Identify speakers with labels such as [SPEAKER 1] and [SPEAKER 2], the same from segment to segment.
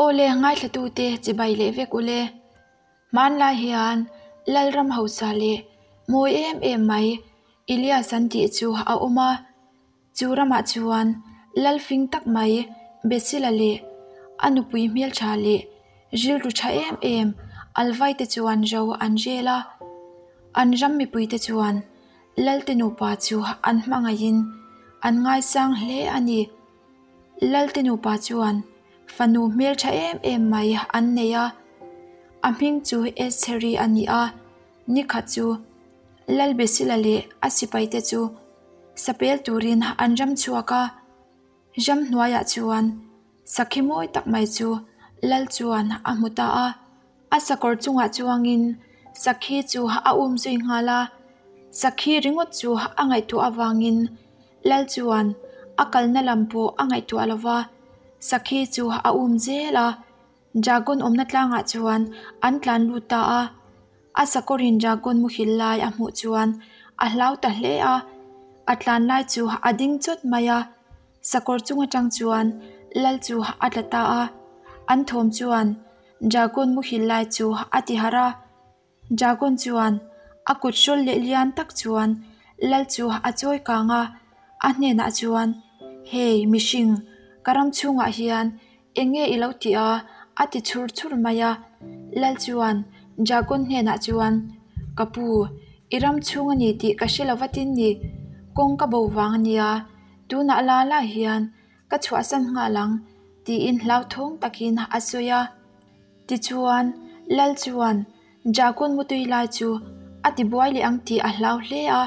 [SPEAKER 1] Awle ngaithlatute chibai leh vek ule. Hmanlai hian Lalram hausa leh mawi em em mai Elias an tih chu a awm a. Chu ramah chuan Lalfing tak mai Besila leh a nupui hmeltha leh rilru tha em em Alvaite chuan ro an rel a. An ram mipuite chuan Lalte nupa chu an hmangaihin an ngaisang hle a ni. Lalte nupa chuan fanu hmeltha em em mai an nei a, a hming chu Estheri a ni a, nikhat chu Lalbesila leh a sipaite chu sapel turin an ram chhuak a, ram hnuaiah chuan sakhi mawi tak mai chu Lal chuan a hmu ta a, a sakawr chungah chuangin sakhi chu a um zui nghal a, sakhi ringawt chu a ngaihtuah avangin Lal chuan a kalna lam pawh a ngaihtuah lo va, sakhi chu a um zel a, dragon awmna tlangah chuan an tlan lut ta a. A sakawrin dragon muhil lai a hmuh chuan a hlau ta hle a, a tlan lai chu a ding chawt mai a, sakawr chung atang chuan lal chu a tla ta a, an thawm chuan dragon muhil lai chu a ti harh a. Dragon chuan a kut hrawl leh lian tak chuan lal chu a chawi kang a, a hnenah chuan, Hey mihring, ka ram chhungah hian eng nge i lo tih a? a ti chhur chhur mai a. Lal chuan Dragon hnenah chuan, Ka pu, i ram chhung a ni tih ka hre lo vatin ni, kawng ka bo vang a nia, tunah la la hian ka chhuahsan nghal ang, tiin hlauthawng takin a sawi a. Tichuan, Lal chuan Dragon mutui lai chu a tibuai leh ang tih a hlau hle a,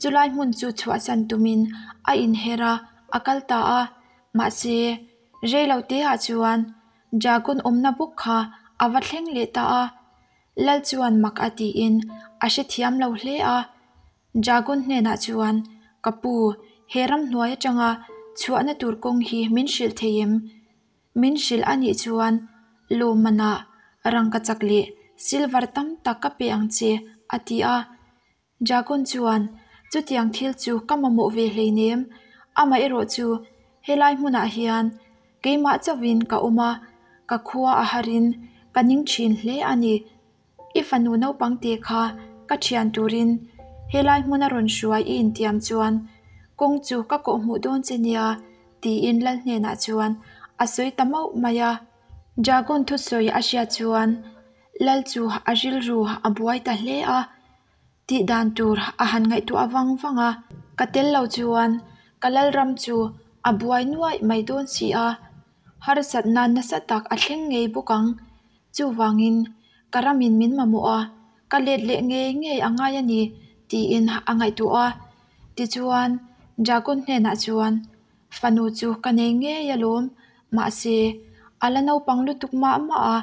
[SPEAKER 1] chulai hmun chu chhuahsan tumin a inher a, a kal ta a. Mahse, reilo teah chuan Dragon awmna bawk kha a va thleng leh ta a. Lal chuan mak a tiin a hrethiam lo hle a. Dragon hnenah chuan, Ka pu, he ramhnuai atanga chhuahna tur kawng hi min hrilh thei em? Min hrilh a nih chuan lawmmanah rangkachak leh silver tam tak ka pe ang che, a ti a. Dragon chuan, Chutiang thil chu ka mamawh ve hleinem, amaherawh chu helai hmunah hian keimah chauhin ka awm a, ka khua a harin ka ning thin hle a ni. I fanu naupang te kha ka thian turin helai hmuna rawn hruai i intiam chuan kawng chu ka kawhhmuh dawn che nia tiin lal hnenah chuan a sawi ta mauh mai a. Dragon thusawi a hriat chuan lal chu a rilru a buai ta hle a, tih dan tur a han ngaihtuah vang vang a. Ka tel lo chuan ka lalram chu a buai nuaih mai dawn si a, harsatna nasa tak a thleng ngei bawk ang. Chuvangin, ka ramin min mamawh a, ka let leh ngei ngei a ngai a ni, tiin a ngaihtuah a. Tichuan, Dragon hnenah chuan, Fanu chu ka nei ngei alawm, mahse, a la naupang lutuk mah mah a,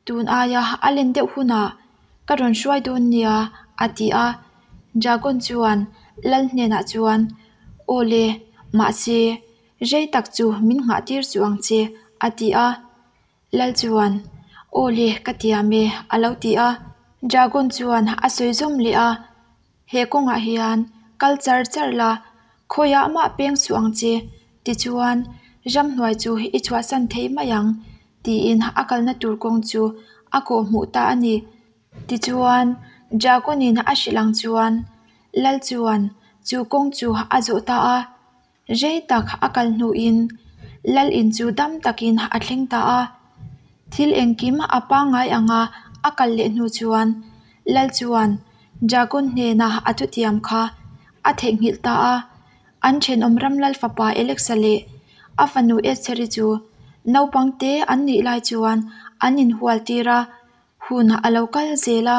[SPEAKER 1] tun aia a len deuh hunah ka rawn hruai dawn nia, a ti a. Dragon chuan Lal hnenah chuan, Aw le, mahse, rei tak chu min nghah tir suh ang che, a ti a. Lal chuan, Aw le, ka tiam e, a lo ti a. Dragon chuan a sawi zawm leh a, He kawngah hian kal char char la, khawiah mah peng suh ang che, tichuan ramhnuai chu i chhuahsan thei mai ang, tiin a kalna tur kawng chu a kawhhmuh ta a ni. Tichuan, Dragon-in a hrilh ang chuan Lal chuan chu kawng chu a zawh ta a. Rei tak a kal hnuin Lal in chu dam takin a thleng ta a. Thil engkim a pangngai anga a kal leh hnu chuan Lal chuan Dragon hnena a thutiam kha a theihnghilh ta a. An thenawm ram Lal fapa Alexa leh a fanu Estheri chu naupang te an nih lai chuan an inhual tir a. Hun a lo kal zel a,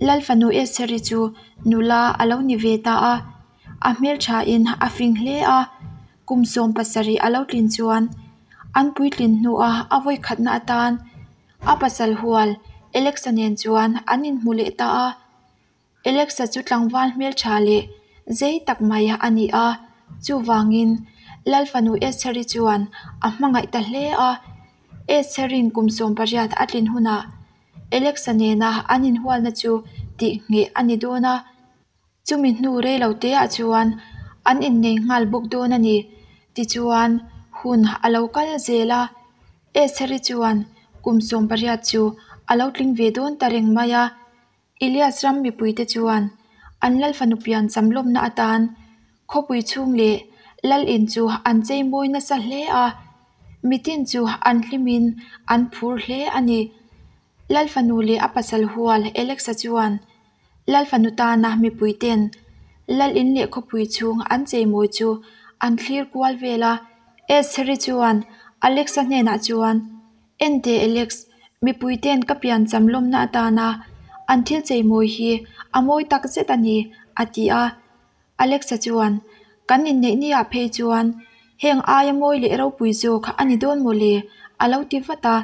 [SPEAKER 1] Lal fanu Estheri chu nula a lo ni ve ta a, a hmelthain a fing hle a, kum 70 a lo tlin chuan an puitlin hnuah a vawikhatna atan a pasal hual Alexa nen chuan an inhmu leh ta a. Alexa chu tlangval hmeltha leh zei tak mai a ni a, chuvangin Lal fanu Estheri chuan a hmangaih ta hle a. Estheri'n kum 18 a tlin hunah Alexa nena an inhualna chu tih ngheh a ni dawn a, chumi hnu rei lo teah chuan an innei nghal bawk dawn a ni. Tichuan, hun a lo kal zel a. Estheri chuan kum 18 chu a lo tling ve dawn ta reng mai a. Elias ram mipuite chuan an lal fanu piancham lawmna atan khawpui chhung leh lal in chu an chei mawi nasa hle a, mitin chu an hlimin an phur hle a ni. Lal fanu leh a pasal hual Alexa chuan lal fanu tana mipuiten lal in leh khawpui chhung an chei mawi chu an thlir kual vel a. Estheri chuan Alexa hnenah chuan, Enteh Alex, mipuiten ka piancham lawmna atana an thil chei mawi hi a mawi tak zet a ni, a ti a. Alexa chuan, Kan inneih niah phei chuan heng aia mawi leh ropui zawk a ni dawn maw le? a lo ti vat a.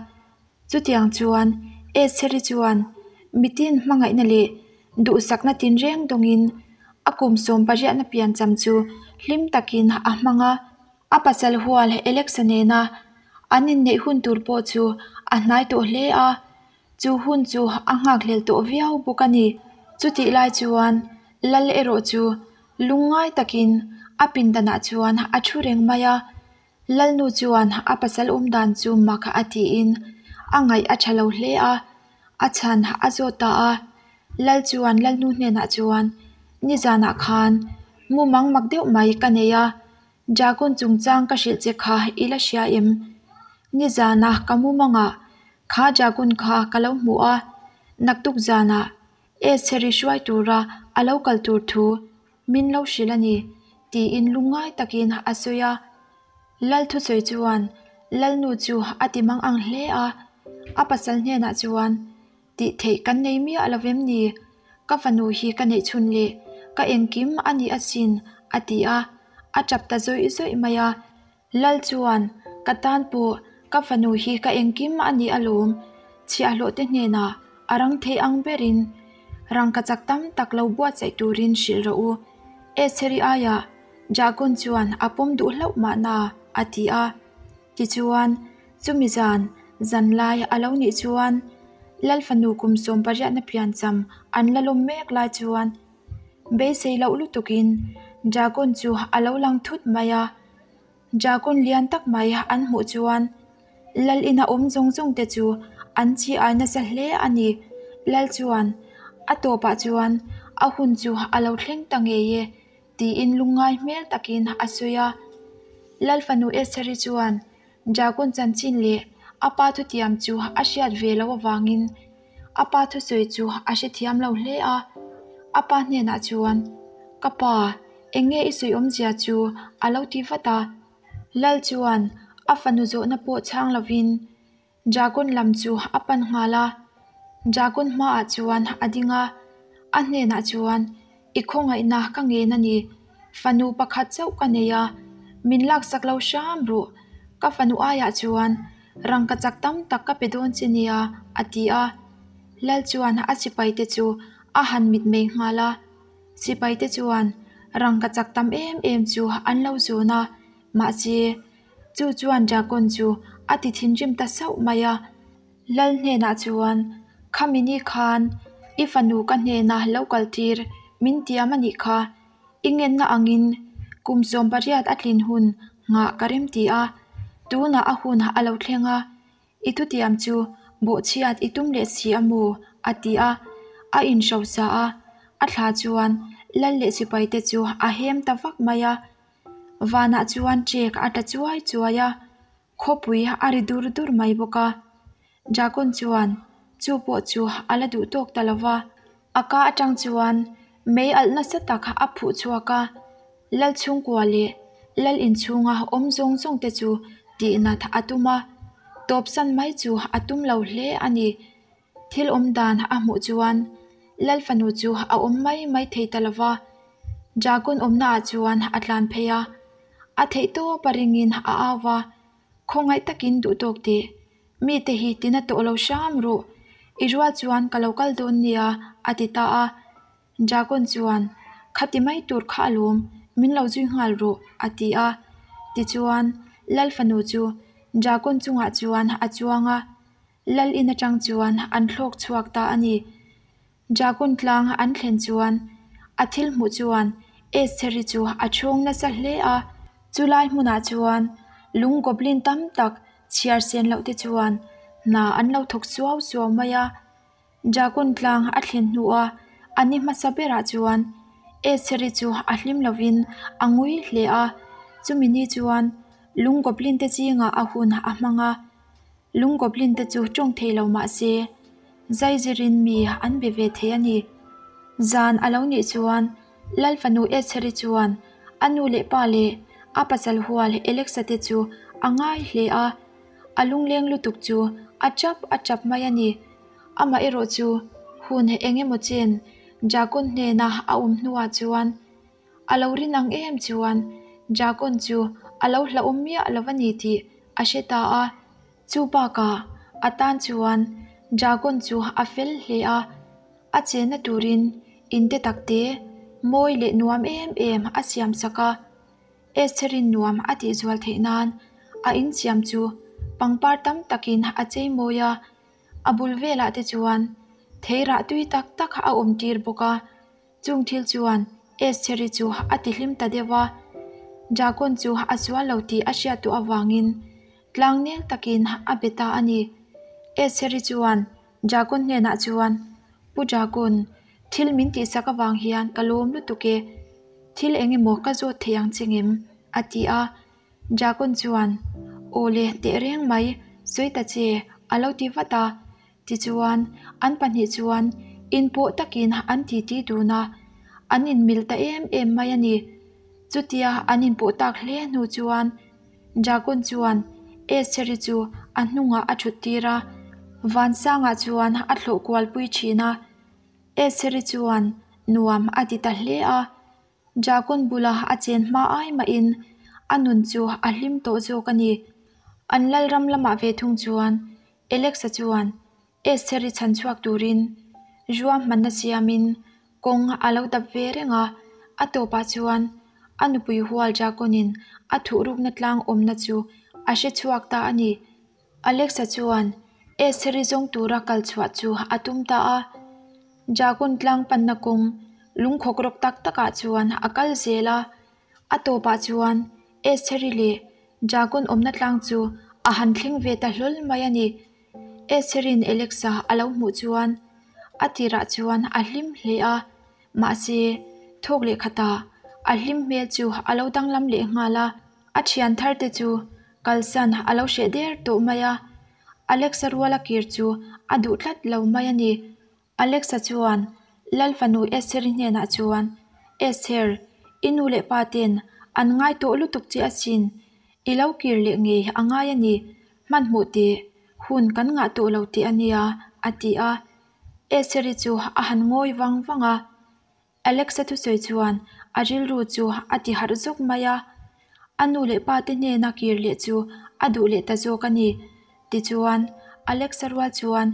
[SPEAKER 1] Chutiang chuan Estheri chuan mitin hmangaihna leh duhsakna tinreng dawngin a kum sawmpariatna piancham chu hlim takin a hmang a. A pasal hual Alexa nena an inneih hun tur pawh chu a hnai tawh hle a, chu hun chu a nghakhlel tawh viau bawk a ni. Chutih lai chuan Lal erawh chu lungngai takin a pindanah chuan a thu reng mai a, Lalnu chuan a pasal awm dan chu mak a tiin a ngaih a tha lo hle a, a chhan a zawt ta a. Lal chuan Lalnu hnenah chuan, Nizanah khan mumang mak deuh mai ka nei a, Dragon chungchang ka hrilh che kha i la hria em? Nizana ka mumangah kha Dragon kha ka lo hmu a, naktuk zanah Estheri hruai tura a lo kal tur thu min lo hrilh a ni, tiin lungngai takin a sawi a. Lal thusawi chuan Lalnu chu a ti mang ang hle a, a pasal hnenah chuan, Tih theih kan nei miah lo vem ni? Ka fanu hi ka neih chhun leh ka engkim a ni asin, a ti a, a tap ta zawih zawih mai a. Lal chuan, Ka tan pawh ka fanu hi ka engkim a ni alawm, chhiahhlawh te hnenah a rang thei ang berin rangkachak tam tak lo buatsaih turin hrilh rawh u. Estheri aiah Dragon chuan a pawm duh hlauh mahna, a ti a. Tichuan, chumi zan, zan lai a lo nih chuan Lal fanu kum 18 na piancham an la lawm mek lai chuan beisei loh lutukin Dragon chu a lo lang thut mai a. Dragon lian tak mai an hmuh chuan Lal ina awm zawng zawng te chu an chi ai nasa hle a ni. Lal chuan a tawpah chuan a hun chu a lo thleng ta ngei e. Tiin lungngai hmel takin a sawi a. Lal fanu Estheri chuan Dragon chanchin leh a pa thutiam chu a hriat ve loh avangin a pa thusawi chu a hrethiam lo hle a. A pa hnenah chuan, Ka pa, eng nge i sawi awmzia chu? a lo ti vat a. Lal chuan a fanu zawhna pawh chhang lovin Dragon lam chu a pan nghal a, Dragon hmaah chuan a ding a, a hnenah chuan, I khawngaihna ka ngen a ni, fanu pakhat chauh ka nei a, min laksak lo hram ruh, ka fanu aiah chuan rangkachak tam tak ka pe dawn che nia, a ti a. Lal chuan a sipaite chu a han mitmei nghal a, sipaite chuan rangkachak tam em em chu an lo zawn a, mahse, Chu chuan Dragon chu a ti thinrim ta sauh mai a, Lal hnenah chuan, Khami ni khan i fanu ka hnena lo kal tir min tiam a nih kha, i ngenna angin kum 18 a tlin hun nghah ka rem ti a, tunah a hun a lo thleng a, i thutiam chu bawhchhiat i tum leh si a maw? a ti a, a inhrosa a, a thla chuan Lal leh sipaite chu a hem ta vak mai a. Vanah chuan ṭek a tla chuai chuai a, khawpui a ri dur dur mai bawk a. Dragon chuan chu pawh chu a la duh tawk ta lo va, a ka atang chuan mei alh nasa tak a phuh chhuak a, Lal chhungkua leh Lal inchhunga awm zawng zawng te chu tihnat a tum a, tawpsan mai chu a tum lo hle a ni. Thil awm dan a hmuh chuan Lal fanu chu a awm mai mai thei ta lo va, Dragon awmnaah chuan a tlan phei a, a theih tawp a ringin a au va, Khawngaih takin duh tawk teh, mite hi tina tawh lo hram ruh, i rual chuan ka lo kal dawn nia, a ti ta a. Dragon chuan, Khati mai tur kha alawm, min lo zui nghal rawh, a ti a. Tichuan, Lal fanu chu Dragon chungah chuan a chuang a, Lal in atang chuan an thlawk chhuak ta a ni. Dragon tlang an thlen chuan a thil hmuh chuan Estheri chu a chhung nasa hle a. Chulai hmunah chuan lung goblin tam tak chhiar sen loh te chuan hna an lo thawk suau suau mai a. Dragon tlang a thlen hnua a ni hmasa berah chuan Estheri chu a hlim lovin a ngui hle a, chumi ni chuan lung goblin te zingah a hun a hmang a. Lung goblin te chu tawng thei lo mah se zaizirin mi an be ve thei a ni. Zan a lo nih chuan Lal fanu Estheri chuan a nu leh pa leh a pasal hual Alexa te chu a ngai hle a, a lungleng lutuk chu a tap a tap mai a ni. Amah erawh chu hun eng emaw chen Dragon hnena a awm hnuah chuan a lo rin ang em chuan Dragon chu a lo hlauhawm miah lo a ni tih a hre ta a. Chu bakah a tan chuan Dragon chu a fel hle a, a chenna turin in te tak te mawi leh nuam em em a siam sak a. Estherin nuam a tih zual theih nan a insiam chu pangpar tam takin a chei mawi a, a bul velah te chuan thei rah tui tak tak a awm tir bawk a, chung thil chuan Estheri chu a ti hlim ta deuh a, Dragon chu a sual lo tih a hriat duh avangin tlang nel takin a be ta a ni. Estheri chuan Dragon hnenah chuan, Pu Dragon, thil min tihsak avang hian ka lawm lutuk e, thil eng emaw ka zawt thei ang che ngem? a ti a. Dragon chuan, Aw le, teh reng mai, sawi ta che, a lo ti vat a. Tichuan, an pahnih chuan inpawh takin an titi dun a, an inmil ta em em mai a ni. Chutia an inpawh tak hle hnu chuan Dragon chuan Estheri chu a hnungah a thut tir a, Vansangah chuan a thlawh kualpui thin a. Estheri chuan nuam a ti ta hle a. Dragon bula a chen hma ai mahin a nun chu a hlim tawh zawk a ni. An lalram lamah ve thung chuan Alexa chuan Estheri chhan chhuak turin ruahmanna siamin kawng a lo dap ve reng a, a tawpah chuan a nupui hual Dragon-in a thuhrukna tlang awmna chu a hre chhuak ta a ni. Alexa chuan Estheri zawng tura kal chhuah chu a tum ta a, Dragon tlang panna kawng lungkhawk rawk tak takah chuan a kal zel a, a tawpah chuan Estheri leh Dragon awmna tlang chu a han thleng ve ta hlawl mai a ni. Estheri'n Alexa a lo hmuh chuan a tirah chuan a hlim hle a, mahse thawk leh khatah a hlim hmel chu a lo danglam leh nghal a, a thian thar te chu kalsan a lo hreh der tawh mai a, Alexa ruala kir chu a duh tlat lo mai a ni. Alexa chuan Lal fanu Estheri hnenah chuan, Esther, i nu leh pa ten an ngai tawh lutuk che asin, i lo kir leh ngei a ngai a ni, hmanhmawh teh, hun kan ngah tawh lo teh a nia, a ti a. Estheri chu a han ngawi vang vang a. Alexa thusawi chuan a rilru chu a ti harh zawk mai a, a nu leh pa te hnena kir leh chu a duh leh ta zawk a ni. Tichuan, Alexa rual chuan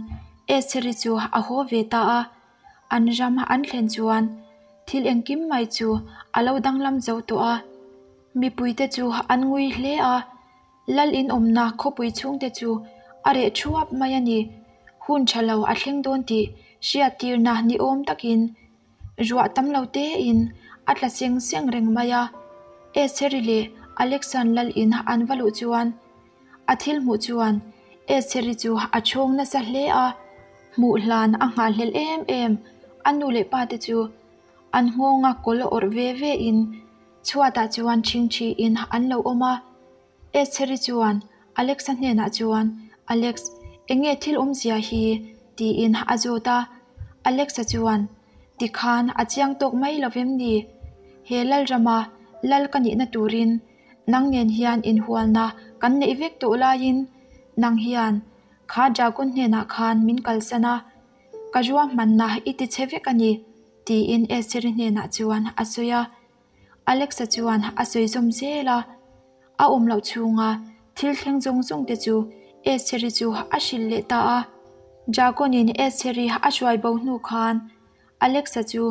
[SPEAKER 1] Estheri chu a haw ve ta a, an ram an thlen chuan thil engkim mai chu a lo danglam zo tawh a. Mipuite chu an ngui hle a. Lal in awmna khawpui chhungte chu a reh thuap mai a ni. Hun tha lo a thleng dawn tih hriattirna ni awm takin ruah tam lo tein a tla seng seng reng mai a. Estheri leh Alexan lal in an va luh chuan a thil hmuh chuan Estheri chu a chhawng nasa hle a, hmuh hlan a nghahhlelh em em. A nu leh pa te chu an nghawnga kawl awrh ve ve in Chhuatah chuan ṭhingṭhiin an lo awm a. Estheri chuan Alexa hnenah chuan, Alex, eng nge thil awmzia hi? tiin a zawt a. Alexa chuan, Tikhan a chiang tawk mai lo vem ni? He Lalrama lal ka nihna turin nang nen hian inhualna kan neih vek tawh laiin nang hian kha Dragon hnenah khan min kalsan a, ka ruahmanna i ti chhe vek a ni. Tiin Estheri hnenah chuan a sawi a. Alexa chuan a sawi zawm zel a, a awm loh chhunga thil thleng zawng zawng te chu Estheri chu a hrilh leh ta a. Dragon-in Estheri a hruai bo hnu khan Alexa chu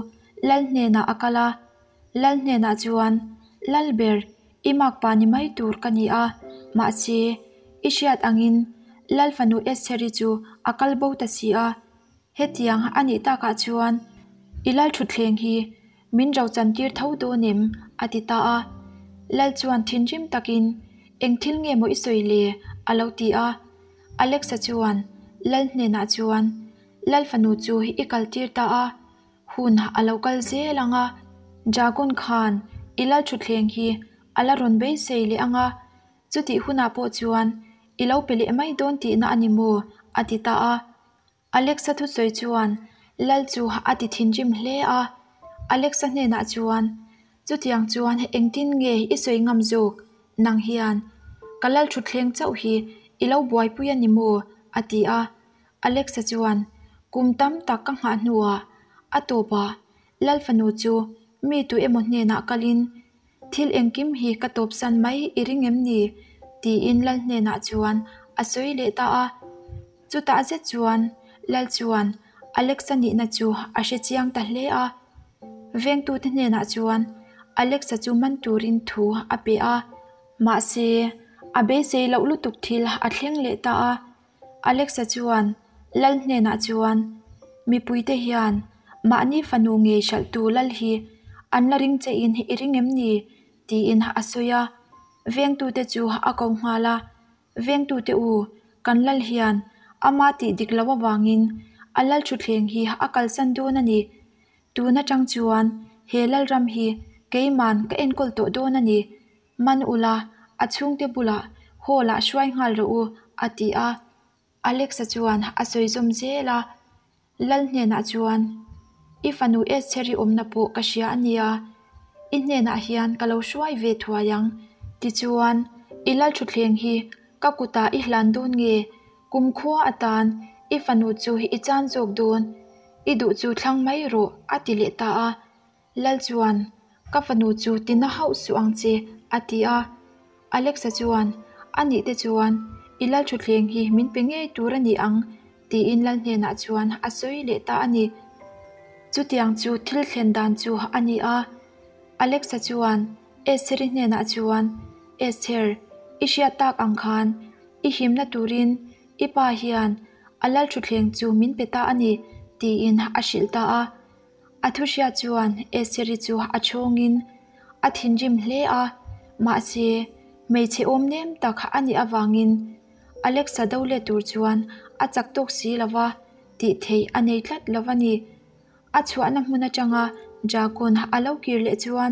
[SPEAKER 1] Lal hnenah a kal a, Lal hnenah chuan, Lalber, i makpa ni mai tur ka ni a, mahse, i hriat angin Lal fanu Estheri chu a kal bo ta si a, Hetiang a nih takah chuan i lal thutthleng hi min ro chantir tho dawn em? a ti ta a. Lal chuan thinrim takin, Eng thil nge maw i sawi le? A lo ti a. Alexa chuan Lal hnenah chuan, Lal fanu chu i kal tir ta a, hun a lo kal zel ang a, Dragon khan i lal thutthleng hi a la rawn beisei leh ang a, chutih hunah pawh chuan i lo pe leh mai dawn tihna a ni maw? a ti ta a. Alexa thusawi chuan Lal chu a ti thinrim hle a, Alexa hnenah chuan, Chutiang chuan engtin nge i sawi ngam zawk? Nang hian ka Lal thutthleng chauh hi i lo buaipui a ni maw? a ti a. Alexa chuan, Kum tam tak ka nghah hnuah a tawpah Lal fanu chu mi tu emaw hnenah kalin thil engkim hi ka tawpsan mai i ring em ni? tiin Lal hnenah chuan a sawi leh ta a. Chutah zet chuan Lal chuan Alexa nihna chu a hre chiang ta hle a. Vengtute hnenah chuan Alexa chu man turin thu a pe a. Mahse, a beisei loh lutuk thil a thleng leh ta a. Alexa chuan Lal hnenah chuan, Mipuite hian mahni fanu ngei hralhtu Lal hi an la ring che in i ring em ni? tiin a sawi a. Vengtute chu a ko nghal a. Vengtute u, kan lal hian ama tih dik loh avangin a lal thutthleng hi a kalsan dawn a ni. Tun atang chuan he lalram hi keiman ka enkawl tawh dawn a ni. Man ula, a chhungte bulah hall ah hruai nghal rawh u, a ti a. Alexa chuan a sawi zawm zel a. Lal hnenah chuan, I fanu Estheri awmna pawh ka hria a nia, i hnenah hian ka lo hruai ve thuai ang. Tichuan, i lal thutthleng hi ka kutah i hlan dawn nge? Kumkhua atan i fanu chu i chan zawk dawn, i duh chu thlang mai rawh, a ti leh ta a. Lal chuan, Ka fanu chu tina hauh suh ang che, a ti a. Alexa chuan, A nih te chuan, i lal thutthleng hi min pe ngei tur a ni ang, tiin lal hnenah chuan a sawi leh ta a ni. Chutiang chu thil thlen dan chu a ni a. Alexa chuan Estheri hnenah chuan, Esther, i hriat tak ang khan i himna turin i pa hian a lal thutthleng chu min pe ta a ni, tiin a hrilh ta a. A thuhriat chuan Estheri chu a chhawngin a thinrim hle a, mahse hmeichhe awm nem tak a nih avangin Alexa do let tur chuan a chak tawk si lo va, tih theih a nei tlat lo a ni. A chhuahna hmun atanga Dragon a lo kir leh chuan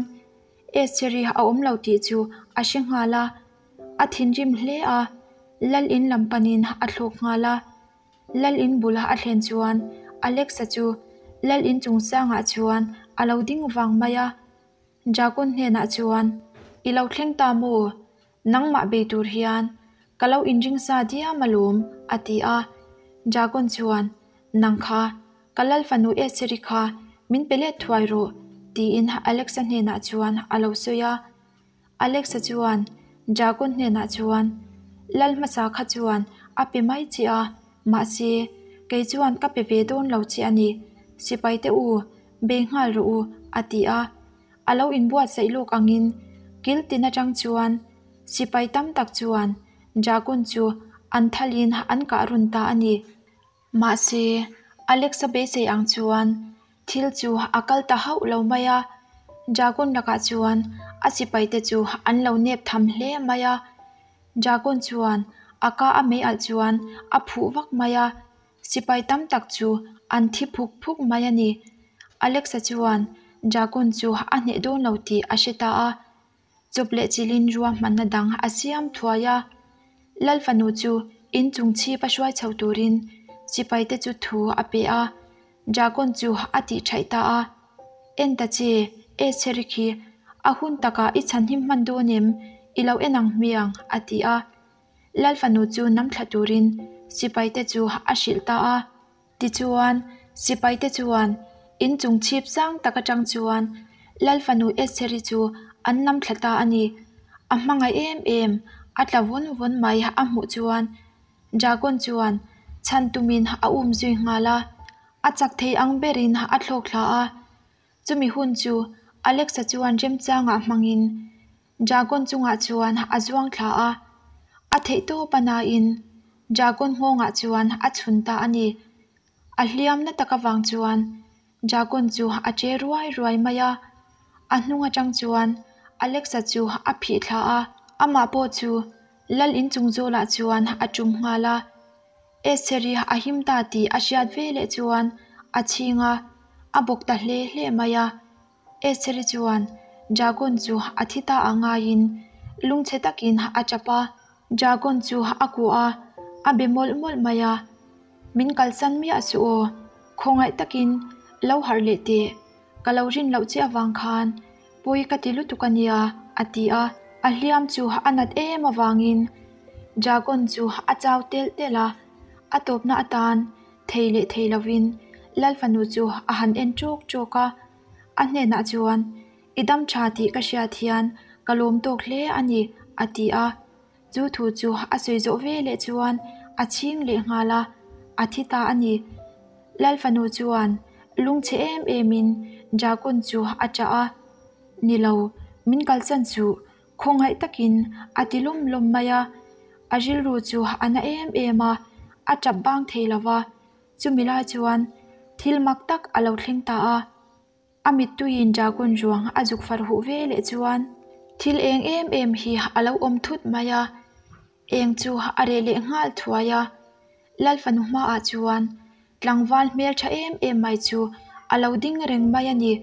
[SPEAKER 1] Estheri a awm lo tih chu a hre nghal a, a thinrim hle a, lal in lam panin a thlawk nghal a. Lal in bula a thlen chuan Alexa chu lal in chungchangah chuan a lo ding vang mai a. Dragon hnenah chuan, I lo thleng ta maw? Nangmah bei tur hian ka lo inring sa diam alawm, a ti a. Dragon chuan, Nang kha, ka lal fanu Estheri kha min pe let thuai rawh, tiin Alexa hnenah chuan a lo sawi a. Alexa chuan Dragon hnenah chuan, Lal hmasa kha chuan a pe mai che a, mahse, kei chuan ka pe ve dawn lo che a ni. Sipaite u, bei nghal rawh u, a ti a. A lo inbuatsaih lawk angin kil tin atang chuan sipai tam tak chuan Dragon chu an thalin an kah run ta a ni. Mahse, Alexa beisei ang chuan thil chu a kal ta hauh lo mai a, Dragon lakah chuan a sipaite chu an lo nep tham hle mai a. Dragon chuan a ka a mei alh chuan a phuh vak mai a, sipai tam tak chu an thi phuk phuk mai a ni. Alexa chuan Dragon chu a hneh dawn lo tih a hre ta a, Chawp leh chilhin ruahmanna dang a siam thuai a, Lal fanu chu in chung chhip a hruai chho turin sipaite chu thu a pe a, Dragon chu a tih thaih ta a. En ta che, Estheri khi a hun takah i chhanhim hman dawn em? I lo en ang hmiang, a ti a. Lal fanu chu nam thla turin sipaite chu a hrilh ta a. Tichuan, sipaite chuan in chung chhip sang tak atang chuan Lal fanu Estheri chu an nam thla ta a ni. A hmangaih em em, a tla vawn vawn mai a hmuh chuan Dragon chuan chhan tumin a um zui nghal a, a chak thei ang berin a thlawk thla a. Chumi hun chu Alexa chuan remchangah hmangin Dragon chungah chuan a zuang thla a, a theih tawp a nain Dragon nghawngah chuan a chhun ta a ni. A hliam na tak avang chuan Dragon chu a che ruai ruai mai a, a hnung atang chuan Alexa chu a phih thla a, amah pawh chu. Lal inchung zawlah chuan a tum nghal a. Estheri a him ta tih a hriat veleh chuan a chhing a, a bawk ta hle hle mai a. Estheri chuan Dragon chu a thi ta a ngaiin lungchhe takin a tap a. Dragon chu a kuah a, a be mawlh mawlh mai a. Min kalsan miah suh aw, khawngaih takin lo harh leh teh, ka lo rin loh che avang khan pawi ka ti lutuk a nia, a ti a. A hliam chu a nat em avangin Dragon chu a chau telh telh a, a tawpna atan thei leh thei lovin Lal fanu chu a han en ṭawk ṭawk a. A hnenah chuan, I dam ṭha tih ka hriat hian ka lawm tawk hle a ni, a ti a. Chu thu chu a sawi zawh ve leh chuan a chhing leh nghal a, a thi ta a ni. Lal fanu chuan lungchhe em emin Dragon chu a ṭah a, Ni lo, min kalsan suh, khawngaih takin a ti lawm lawm mai a. A rilru chu a na em em a, a ṭap bang thei lo va. Chumi lai chuan thil mak tak a lo thleng ta a. A mittuiin Dragon ruang a zuk far huh ve leh chuan thil eng em em hi a lo awm thut mai a, eng chu a reh leh nghal thuai a. Lal fanu hmaah chuan tlangval hmel tha em em mai chu a lo ding reng mai a ni.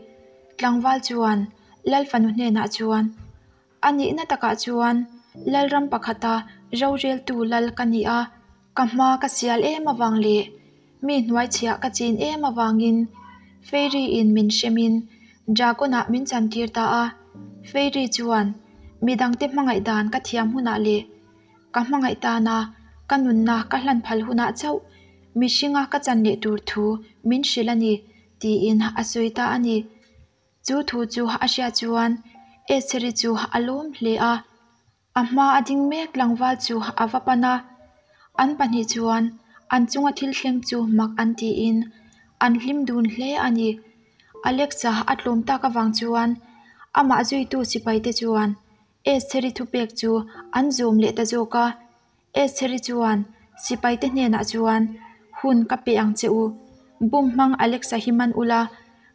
[SPEAKER 1] Tlangval chuan Lal fanu hnenah chuan, A nihna takah chuan Lalram pakhata roreltu lal ka ni a, ka hma ka sial em avang leh mi hnuaichhiah ka chin em avangin Fairy-in min hremin Dragon-ah min chantir ta a. Fairy chuan midangte hmangaih dan ka thiam hunah leh ka hmangaih tana ka nunna ka hlan phal hunah chauh mihringa ka chan leh tur thu min hrilh a ni tiin a sawi ta a ni. Chu thu chu a hriat chuan Estheri chu a lawm hle a, a hma a ding mek tlangval chu a va pan a. An pahnih chuan an chunga thil thleng chu mak an tiin an hlim dun hle a ni. Alexa a tlawm tak avang chuan amah zuitu sipaite chuan Estheri thupek chu an zawm leh ta zawk a. Estheri chuan sipaite hnenah chuan, Hun ka pe ang che u. Bum hmang Alexa hi man ula,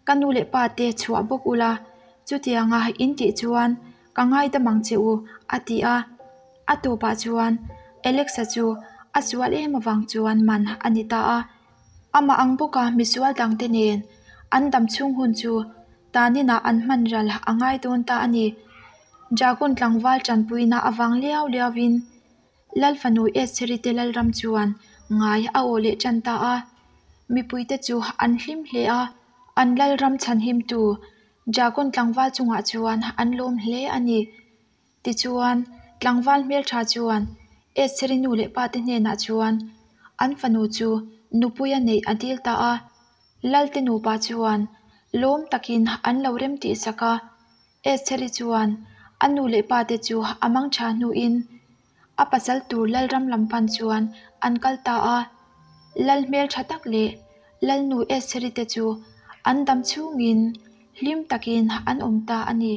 [SPEAKER 1] ka nu leh pa te chhuah bawk ula, chutianga in tih chuan ka ngaidam ang che u, a ti a. A tawpah chuan Alexa chu a sual em avang chuan man a ni ta a. Amah ang bawka misual dangte nen an dam chhung hun chu taninah an hman ral a ngai dawn ta a ni. Dragon tlangval tanpuina avang liau liauin Lal fanu Estheri te Lalram chuan ngai a awh leh tan ta a. Mipuite chu an hlim hle a, an Lalram chhanhimtu Dragon tlangval chungah chuan an lawm hle a ni. Tichuan, tlangval hmeltha chuan Estheri nu leh pa te hnenah chuan an fanu chu nupui a neih a dil ta a. Lalte nupa chuan lawm takin an lo rem tih sak a. Estheri chuan a nu leh pa te chu a mang tha hnuin a pasal tur Lalram lam pan chuan an kal ta a. Lal hmeltha tak leh Lalnu Estheri te chu an dam chhungin hlim takin an awm ta a ni.